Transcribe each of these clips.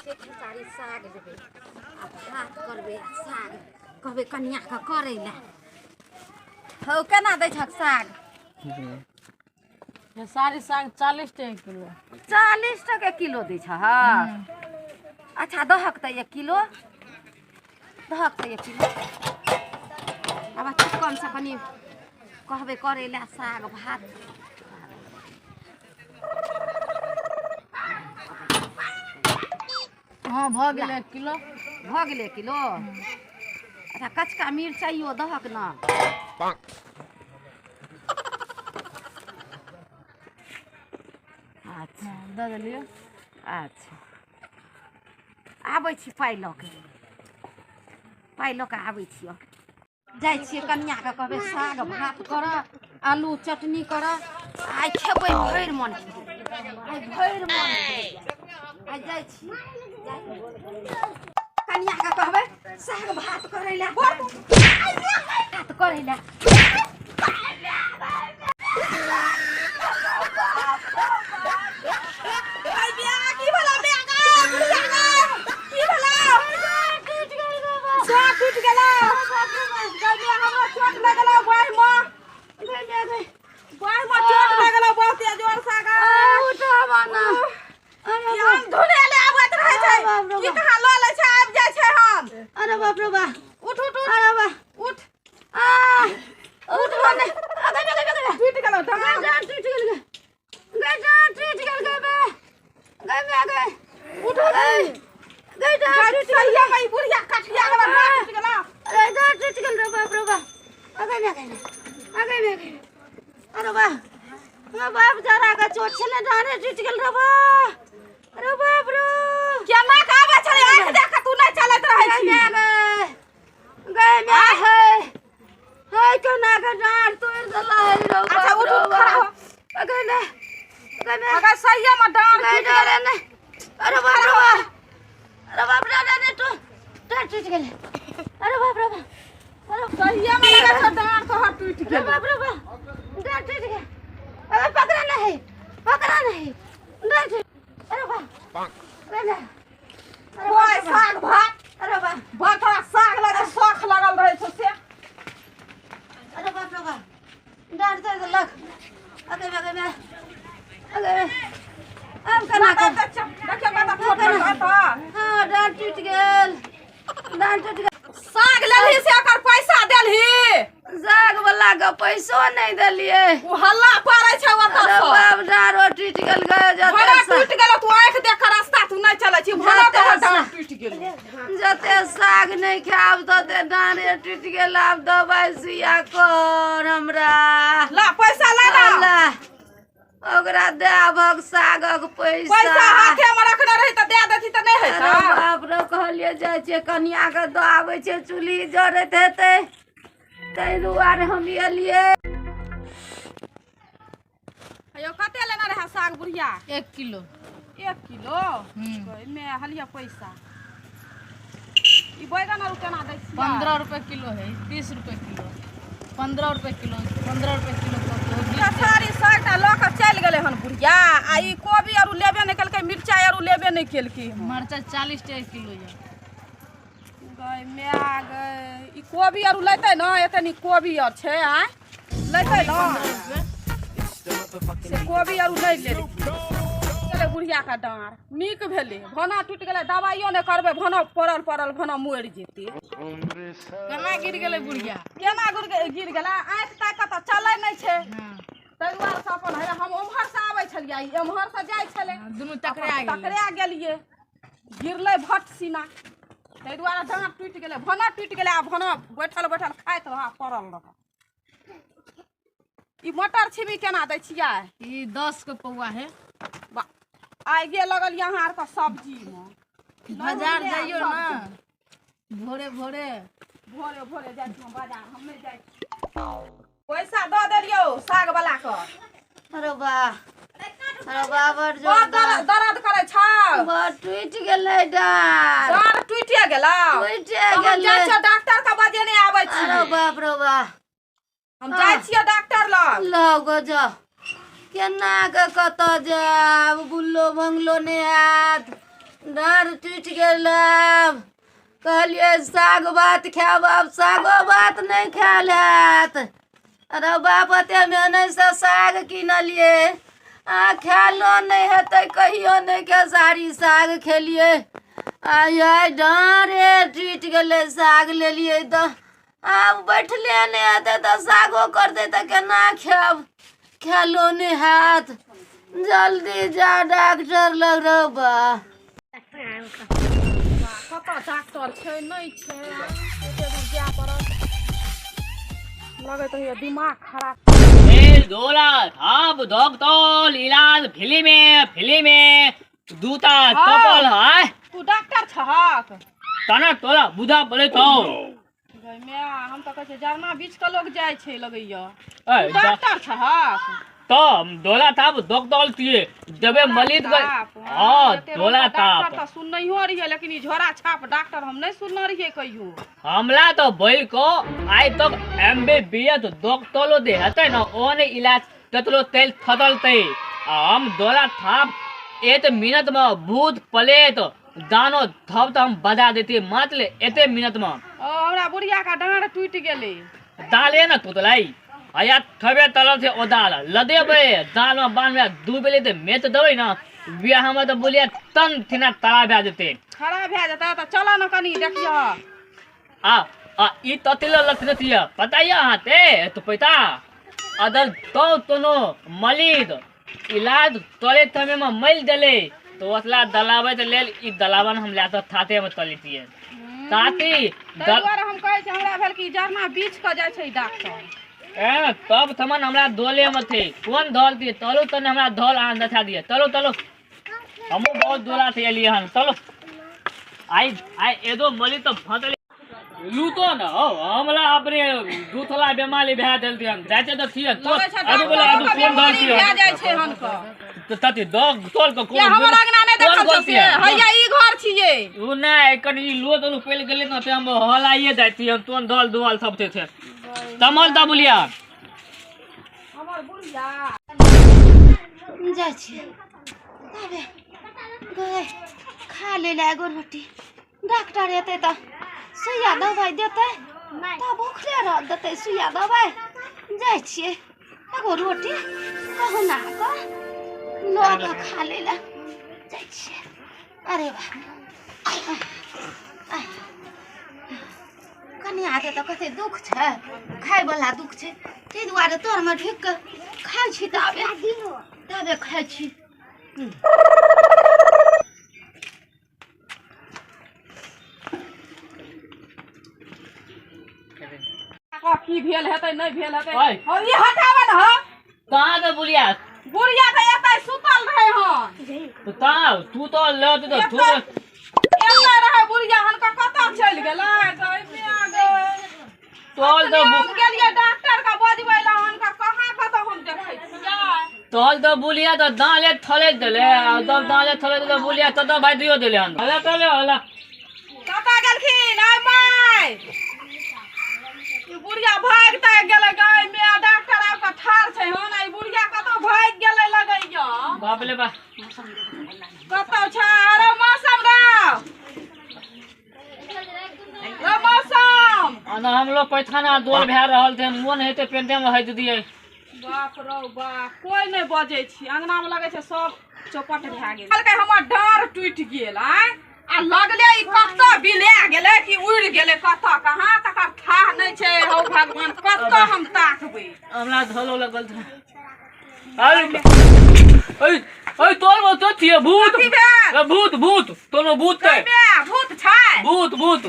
छियै खेसारी साग लेबै आ भात करबै आ साग कहबै कनिआँके करै लए। हौ केना दै छहक साग? खेसारी साग 40 टके किलो। 40 टके किलो दै छहक? अच्छा दहक तऽ 1 किलो दहक तऽ 1 किलो। आब चिक्कनसँ कनि कहबै करै लए साग भात। हँ भऽ गेलै 1 किलो। भऽ गेलै 1 किलो। अच्छा कचका मिरचाइयो दहक ने। अच्छा दऽ देलियै। अच्छा आबै छी पाइ लऽ कऽ, पाइ लऽ कऽ आबै छियौ। जाइ छियै कनिआँके कहबै साग भात कर, आलू चटनी कर, आइ खेबै भरि मन खेबै, आइ भरि मन खेबै। आइ जाइ छी कनिआँके कहबै साग भात करै लए, भात करै लए। की भेलौ बे गे बुढ़िया गे? की भेलौ? साँप टूटि गेलौ गे बे? हमरो चोट लगलौ बाँहिमे, बाँहिमे चोट लगलौ बहुते जोर से गे। हम धुने ले आबैत रहै छै की कहाँ लऽ लै छै, आबि जाइ छै हम। अरे बाप रे बा, उठ उठ उठ, अरे बा उठ आ उठ बने। अगे अगे अगे टूटि गेलौ डाँर, डाँर टूटि गेल गे, गे डाँर टूटि गेल गे बे, गे बे गे उठ गे गे डाँर टूटि गेल। सहिए में ई बुढ़िया कठिया गेलौ, डाँर टूटि गेलौ। अरे डाँर टूटि गेल रे बाप रे बा। अगे अगे अगे अगे, अरे बा, अरे बाप, जरा के चोट छलै, डाँरे टूटि गेल रे बा। अरे बाप रे, केना के आबै छलै? आँखि देख कऽ तू नहि चलैत रहै गे छी। गे गे गे हे हे, केना के डाँर तोड़ि देला है रे। अच्छा उठ उठ, खड़ा हो। अगे ने अगे ने, अगर सहिए में डाँर अगे टूटि गेलै। ने ने, अरे बाप रे बा, अरे बाप रे रे, तो डाँर टूटि गेलै। अरे बाप रे बा, अरे सहिए में लगै छौ डाँर तोहर टूटि अरे गेलै। बाप रे बा, डाँर टूटि गेल। अरे पकड़ा नहीं, पकड़ा नहीं, डाँर टूटि। अरे बा, अरे ने, अरे कोइ बाप रे बा। साग भात अरे बा, बा तोरा साग लगे शौख लगल रहै छौ से। अरे बाप रे बा, डाँर तोड़ि देलक। अगे अगे अगे, आब केना कर? देखियौ कतऽ चोट लगल तऽ। हाँ डाँर टूटि गेल, डाँर टूटि गेल। साग लेलही से ओकर पैसा देलही? साग वाला के पैसो नहि देलियै। ओ हल्ला पारै छै ओतऽ अरे सँ। बाप, डाँरो टूटि गेल गे। भरा जते टूटि गेलौ, तू आँखि देख कऽ रास्ता तू नहि चलै छी, भला जते तोहर डाँर टूटि गेलौ। जते साग नहि खायब तते डाँरे टूटि गेल। आब दबाइ सुइया कर हमरा। ला पैसा ला ना। ला, ओकरा देबक सागक पैसा। पैसा हाथे में रखने रही तऽ दए देती तऽ नहि अरे हेतै? बाप रे, कहलियै जाइ छियै कनियाके दऽ आबै छियै, चूल्ही जरैत हेतै, ताहि दुआरे हम एलियै। अयो कते लेने रहै साग बुढ़िया? 1 किलो। 1 किलो एहिमे हलिया पैसा। ई बैगन आरू केना दै छियै? 15 रुपए किलो है, 30 रुपए किलो, 15 रुपए किलो, 15 रुपए किलो कऽ खेसारी सागटा लऽ कऽ चलि गेलै हन बुढ़िया, आ ई कोबी आरू लेबे नहि केलकै, मिरचाइ आरू लेबे नहि केलकै हन। मरचाइ 40 टके किलो यऽ। गै माय गै, ई कोबी आरू लेतै ने? एते नीक कोबी आर छै, आँय लेतै ने? से कोबी आरू नहि लेलकै। गेलै बुढ़िया के डाँर, नीक भेलै भना टूटि गेलै। दबाइयो नहि करबै, भना पड़ल पड़ल भना मरि जेतै। केना गिर गेलै बुढ़िया? केना गिर गेलै? आँखि ताकि कऽ तऽ चलै नहि छै, हँ ताहि दुआरे से अपन हे हम ओम्हर से आबै छलियै, ई एम्हर से जाइ छलै, दुनू टकरा गेलै। टकरा गेलियै, गिरलै भट सीना, ताहि दुआरे डाँर टूटि गेलै, भना टूटि गेलै। आ भना बैठल बैठल खाइत रह, पड़ल रह। ई मटर छिमी केना दै छियै? ई 10 के पौआ है। बा, आगे लगल यहाँ आरके सब्जीमे। बाजार जाइयो ने भोरे भोरे। भोरे भोरे जाइ छी हम बाजार, हम नहि जाइ छी। पैसा दऽ देलियौ साग वाला के। अरे बा, अरे बा, बड़ जोर बड़ दर्द दर्द करै छौ? बड़ टूटि गेलै डाँर। डाँर टूटिए गेलौ? टूटि तऽ हम गेलै। जाइ छियौ डॉक्टर के बजेने आबै छी। अरे बाप रे बा, हम जाइ छियौ डॉक्टर लग। लऽ गो जाउ, केना के कतऽ जायब? बुल्लो भंगलो नहि आयत, डाँर टूटि गेल। आब कहलियै साग भात खायब, आब सागो भात नहि खायल हैत। अरे बाप, एते मेहनतसँ साग किनलियै आ खायलो नहि हेतै। कहियो नहि खेसारी साग खेलियै। आइ आइ डाँरे टूटि गेलै। साग लेलियै तऽ आब बैठले नहि हेतै, तऽ सागो करतै तऽ केना खायब? खायलो नहि हैत। जल्दी जा डॉक्टर लग रौ बा। कतऽ डॉक्टर छै, नहि छै? एते दूर जाय पड़त, लगैत होइए दिमाग खराब। ए दोला थाप डॉक्टर इलाज फ्री में, फ्री में दूटा चप्पल है। तू डॉक्टर छहक? तना तोला बुझा पड़े तो। गै माय, हम तऽ कहै छियै जरना बीच के लोग जाइ छै लगैया। ए तू डॉक्टर छहक? तो दोला थाप डॉक्टर तिए देबे मलित गए। ताप, हाँ। एते दोला रंग के डॉक्टर ताप तऽ सुननहियो रहियै, लेकिन ई झोरा छाप डॉक्टर हम नहि सुनने रहियै कहियो। हमला तो बैल को आइ तक एम बी बी एस डॉक्टरो दे हेतै न ओ ने इलाज ततलो तेल थदलतै। आ हम दोला थाप एक मिनट में भूत प्लेट दानो थब तऽ हम बजा देती मात्र एते मिनट में। ओ हमरा बुढ़िया का डाँड़ टूटि गेलै। दाले न तुतलाई हया थबे तलल छै। ओ दाल लदेबै, दाल में बान्हबै, दू बेले तऽ मेत देबै न बियाह में तऽ बोलिया तन थिना तड़ा भए जेतै। खड़ा भए जेतै तऽ चलऽ ने कनि देखियह। आ आ ई ततिल लक्षण थिय पता ये अहाँ ते तो पैता अदर तो तोनो मलिद इलाज तोरे तमे में मल देले तो ओतला दलाबै के लेल ई दलावन हम ला तऽ थाते में तली थिए ताती। ताहि दुआरे हम कहै छी, हमरा भेल कि जरना बीछ कऽ जाइ छै डॉक्टर। ए तब थमन हमरा दोले में थे कोन धल दिए। तलो तने हमरा धल अहाँ देखा दिए। चलो चलो, हमहूँ बहुत दोला थे एलिए हन। चलो, आई आई एदो मली तो फसले लूतो न हो। हमरा अपने दूथला बेमारी भए देलती हन जाइ छै तऽ थिए तो लगै छै आदू बोला आदू डॉक्टरोके कोन धल बेमारी थिए भए जाइ छै हनकऽ। तऽ तति दग तोल के या कोन हमर अंगना नहि कोन देखल छौ गलती से है? हैया ई घर छियै। उ नहि कनि लोद उल पड़ि गेलै ने तऽ हम हलाइए जाइ छी। हम तोन धल दुआल सब थे थे तमल दा बोलिया। हमर बुढ़िया जाइ छियै ताबे गै खा ले ला एगो रोटी। डॉक्टर एतै तऽ सुइया दबाइ देतै, तऽ भूखले रह देतै सुइया दबाइ। जाइ छियै एगो रोटी कहुना कऽ लऽ कऽ खा ले ला जाइ छियै। अरे वाह, कनियाके तऽ कते दुख छै, खायवला दुख छै, ताहि दुआरे तोरमे ढुकि कऽ खाइ छी। ताबे ताबे खाइ छी। की भेल हेतै, नहि भेल हेतै? ओइ। हौ, ई हटाबऽ ने हौ। कहाँ के बुलिया? बुढ़िया तऽ एतै सुतल रहै हन। तो ता तू तो ल तू तो तू एतै रहै बुढ़िया, हनका कतऽ चलि गेलै? गै माय गै। तोल तो हम गेलियै डॉक्टर के बजबै लए, हनका कहाँ कतऽ हम देखै छियै। तोल तो बुलिया तो दाले थले देले आ तब दाले थले देले बुलिया तो तो भाई दियो देले हन हला तले हला। कतऽ गेलखिन? आय माय, ई बुढ़िया भागि तागि गेलै। गै माय, डॉक्टर आबि कऽ ठाढ़ छै हन आ ई बुढ़िया कतऽ भागि गेलै लगैया। बाप रे बा। कतऽ छै? अरे मौसम राव, रे मौसम। अना हम लोग पैखाना दोल भए रहल थे, मोन हेते पेंटे में हट दिए। बाप रौ बाप, कोइ नहि बजै छी अंगना में, लगै छै सब चौपट भए गेल। कहलकै हमर डाँड़ टूटि गेल आँय, आ लगले ई कतऽ बिला गेलै कि उड़ि गेलै कतऽ कहाँ, तकर थाह नहि छै। हौ भगवान, कतऽ हम ताकबै? हमरा धलो लगल था। अरे ओए ओए, तोर में तो थिए भूत। की भेल? ए, भूत भूत, तोर में भूत गै है। माय, भूत छै? भूत भूत।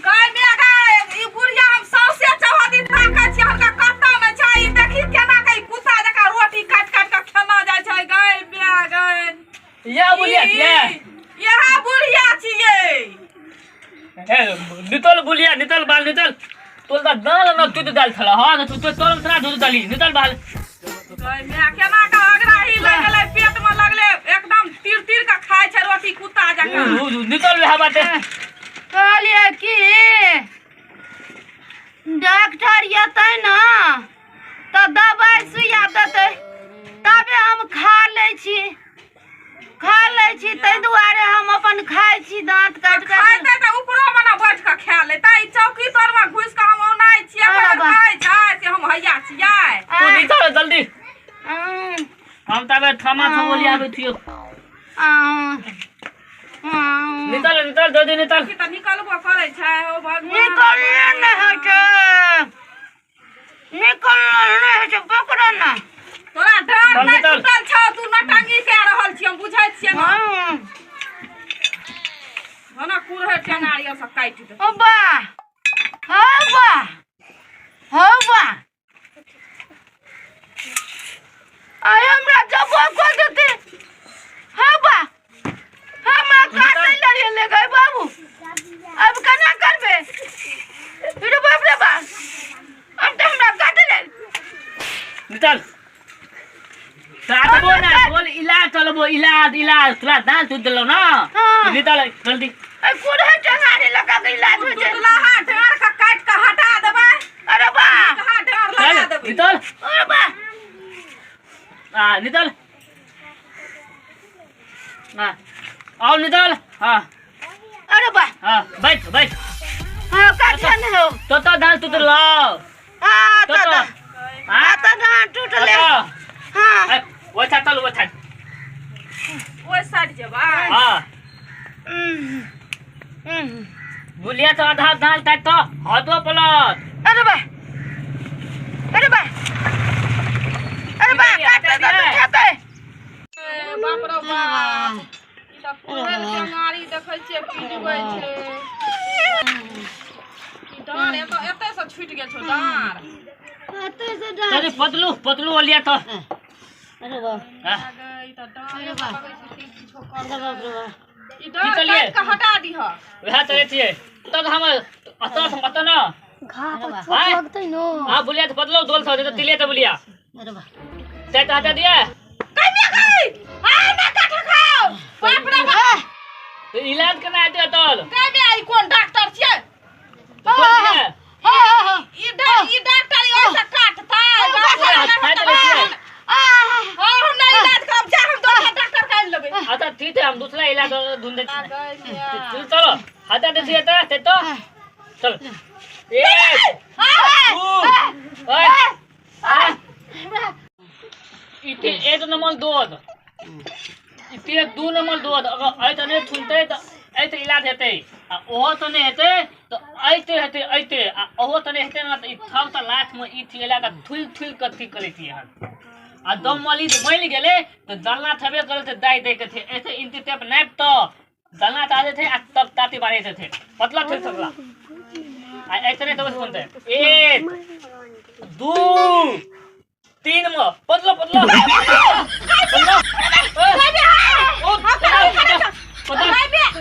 गै माय गै, ई बुढ़िया हम सौंसे चौहद्दी ताकै छियै, हुनका कतऽ नहि छै। ई देखी केना के ई कुत्ता जकाँ रोटी काटि काटि कऽ खेना जाइ छै। गै माय गै। या बुलिया या इएह बुढ़िया छियै। ए नितल बुलिया, नितल बाल नितल। तोल दा दाल न दूध दाल थला। हां, तू तो तोल थला दूध डाली, नितल बाल। गै माय, केना के अगराही लागि गेलै पेट में, लगले एकदम तीर तीर के खाइ छै रोटी कुत्ता जकाँ। नितल रहा बाटे। कहलियै कि डॉक्टर एतै ने तऽ दबाइ सुइया देतै, तबे हम खा लै छी, खा लै छी। ताहि दुआरे हम अपन अपन खाइ छी दाँत काटि काटि। खाइते तऽ ऊपरो मे ने बैठ कऽ खा लेतै। ई चौकी तर मे घुसि कऽ हम औनाइ छियै, अरे ओकर बा। कहै छै से हम हैया छियै। तू निकल जल्दी। हम तबे थमा थमोली आबै छियो। निकल निकल जल्दी निकल। की तऽ निकलबो करै छै ओ भगवान। निकलले नहि होइ छै, निकलले नहि होइ छै, पकड़ो ना। तोरा डर चल, नहि निकल। टूटल छौ, तू नटंगी कए रहल छी, हम बुझै छियै ने। ओना कुरहरि टेंगारी आर सब काटि दे। ओ बा, हौ बा, हौ बा, आय हमरा जबो कऽ देते। हौ बा, हमरा काटै लगे ले गए बाबू, अब केना करबै? रे बाप रे बा, अब तऽ हमरा काटै ले। निकल। काटबो ना बोल, इलाज चलबो, इलाज इलाज। तोरा दाँत टूटि देलौ ना। हाँ। निकल जल्दी। ए कुरहरि टेंगारी लगा के इलाज होइ छै। टुटलाहा डाँर के काटि कऽ हटा देबै। अरे बा, कहाँ डाँर लगा चल देबै। निकल। अरे बा। आ निकल, हाँ आओ निकल। हाँ अरे बा। हाँ बैठ बैठ। हाँ काटिया नहीं हो। तो तो दाँत टूटलौ। हाँ तो तो तो हाँ हाँ तो दाँत टूटले। तो हाँ ओछा चल ओछा। ओहि साइड जेबै। हाँ बुलिया तो आधा दाल काट तो हदो पलट। अरे बा, अरे बा, अरे बा, काटे तो खाते। ए, बाप रे बाप, ई तऽ कुरहरि टेंगारी देखै छियै पिजबै छै। ई डाँर एतऽ एतऽ से छुटि गेल छौ डाँर। तनी पतलू पतलू ओलिया तो। अरे बा। हाँ आगे ई तऽ डाँर एतऽ लगै छै कि किछो करतै। ई की डाँर चलिए? काटि कऽ हटा दिहऽ। वएह चलै छियै तब हम अतऽ से अतऽ ना। घा लगतै नो। हाँ बुलिया तो बदलो दोल था तो तिले तो बुलिया। अरे बा। ते तो हटा दिया। कन्या गई आ ना काट खाओ। बाप रे बाप। तो इलाज करना आते तल। कन्या ई कोन डॉक्टर छियै? तो कोन छियै? ई ई डॉक्टर ई ओइसे काटतै। बाप रे हाथ बाप। काटि लै छियै। हाँ हम नहीं इलाज करब, जा हम दोसर डॉक्टर के आनि लेबै। अच्छा ठीक है, हम दूसरा इलाज ढूंढ आ गई मियाँ। चलो हटा दे छियै तो ते तो चल। एक दू ओए आ इते एक नंबर दूध, इते दू नंबर दूध। अगर ऐ त नहीं थुनतै त ऐ त इलाज हेतै, आ ओहो त नहीं हेतै त ऐते हेतै ऐते, आ ओहो त नहीं हेतै ना त ई थब त लास्ट में ई थी इलाज थुल थुल के ठीक करै छियै हन। आ दम मली त बनि गेलै त जलना थबे करै त दाइ दै के थे, ऐसे इंटी टेप नापि त जलना ता थे आ तब ताती बारै थे पतला थुल सकला। आ ऐसे नहीं तब सुनते। 1 2 3 में पतलो पतलो पतलो। ओ पतलो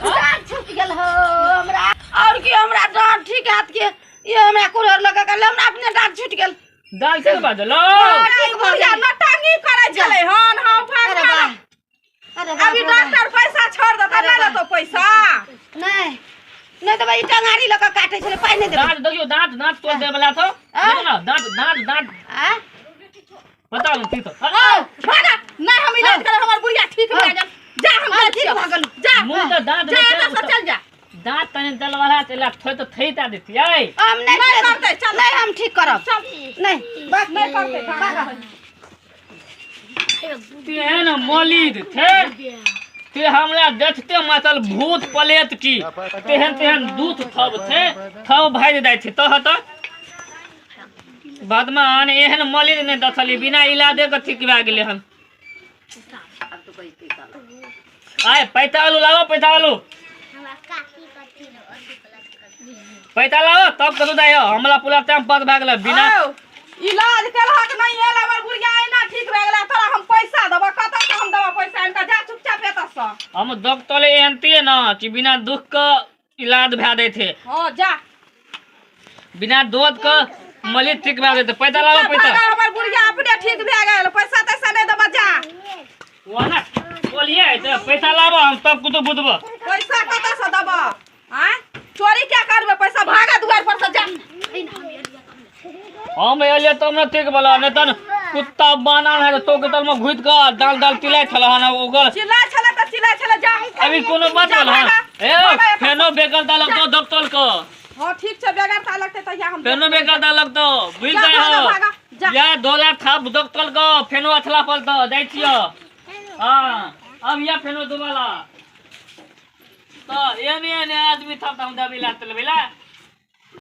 दाँत छूटि गेल हो हमरा। और की हमरा दाँत ठीक हाथ के ये हमरा कुरहरि लगा के हमरा अपने दाँत छूटि गेल। दाल से बाजलो। ई बुढ़िया नटंगी करै छलै हन। हम अरे बा, अरे बा, अभी डॉक्टर पैसा छोड़ देतै, अरे नहि बा। लेतौ पैसा। नहीं नहीं देबै, ई टंगारी लऽ कऽ काटै छलै, पाइ नहि देबै। दाँत देखियौ, दाँत दाँत तोड़ देबला वाला थो। देखो ना दाँत दाँत दाँत। आ बताओ ना ठीक तो। भागा, नहीं हम इलाज करब, हमर बुढ़िया ठीक भए गेल। जा हम हाँ, जाइ ठीक छियौ। भऽ गेल। जा मुँह तऽ दाँत जा में एतऽ से चल जा। दाँत तनी दलवाला चला थोइ तो थई ता देतियै। हम नहीं नहीं करतै, करतै, चल। नहीं हम ठीक करब। चल। नहीं बस नहीं करतै, भागा। तेहन मलिद थे ते हमरा देखते मतल भूत पलेत की तेहन तेहन दूत थब थे थब भागि जाइ छै तह तऽ बादमे आन एहन मलिद नहि देखली बिना इलाजे के ठीक भए गेलै हन। आय पैसा आलू लाओ, पैसा आलू, पैसा लाओ तब कतौ जाइ हमरा पूरा टाइम पास भए गेलै बिना औ, इलाज केलहक नहि एल हमर बुढ़िया एना ठीक भए गेलै। तोरा हम पैसा देबऽ, कतऽ से हम देबऽ पैसा इनका? जा चुपचाप एतऽ से। हम डॉक्टर एहन तियै ना कि बिना दुख के इलाज भए दै छै। हाँ जा। बिना दूध के मलिद ठीक भए जेतै। पैसा लाबऽ पैसा। भागा, हमर बुढ़िया अपने ठीक भए गेल, पैसा तैसा नहि देबऽ जा। ओना बोलिए तऽ पैसा लाबऽ हम तब कुछो बुझबऽ। पैसा कतऽ से देबऽ? आँय चोरी क्या करबै पैसा? भागा दुआर पर से जा। हम एलियै तब ने ठीक भेलै, नहि तऽ कुत्ता बाना है तो के तल में घुसि कऽ दाल दाल चिल्लाइ छलै हन ओकर। चिल्लाइ छलै तऽ चिल्लाइ छलै जा। अभी कोनो बात जा होल हन भागा, ए भागा एतऽ। फेनो बेगरता लगतो डॉक्टर को। हाँ ठीक छै, बेगरता लगतै तहिया हम फेनो बेगरता लगतो बुझि जा, जाइ भागा, हो। भागा, जा। या दोला थाप डॉक्टर को फेनो अथला पल तो जाइ छियो। हाँ अब या फेनो दुबाला तो एने एने आदमी थप हम दबी लागतल बेला।